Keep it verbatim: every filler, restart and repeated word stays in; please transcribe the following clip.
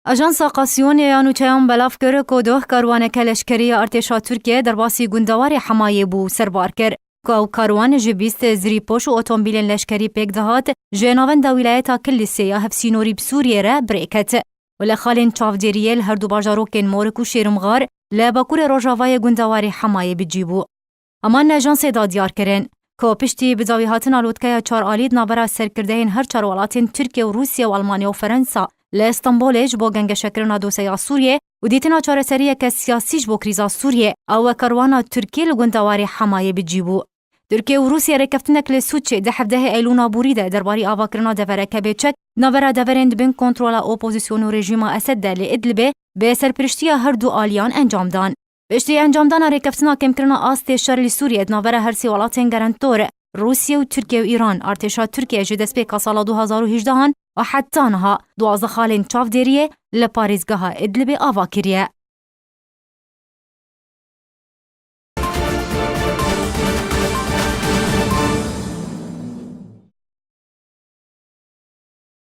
Ajansa Qasiyonê ya Nûçeyan belav kir ku doh karwaneke leşkerî ya artêşa Tirkiyê derbasî gundewarê Hemayê bû û serbar kir ku ew karwan ji bîst zirîpoş û otomobîlên leşkerî pêk dihat, ji navenda wîlayeta Kilîsê ya hevsînorî bi Sûriyê re bi rê ket û li xalên çavdêriyê li her du bajarokên Morik û Şêrumxar li bakurê rojavayê gundewarê Hemayê bi cî bû. Aman ajansê da diyar kirin ku piştî bi dawî hatina lotkeya çar alî di navbera serkirdeyên her çar welatên Tirkiye û Rûsya û Almanya û Ferensa li Stenbolê ji bo gengeşekirina dosyeya Sûriyê û dîtina çareseriyeke siyasî ji bo krîza Sûriyê, ew karwana Tirkiyê li gundewarê Hemayê bi cî bû. Tirkiye û Rûsya rêkeftinek li Sûçê di hevdehê Eylûna borî de derbarî avakirina devereke bêçek di navbera deverên di bin kontrola opozîsyon û rejîma Esed de li Idlibê bi serpiriştiya her du aliyan encam dan. Piştî encamdana rêkeftina kêmkirina astê şer li Sûriyê di navbera her sê welatên gerentor, Rûsya û Tirkiye û Îran, artêşa Tirkiye ji destpêka sala du hazar û hejdehan û heta niha duwazdeh xalên çavdêriyê li parêzgeha Idlibê ava kiriye.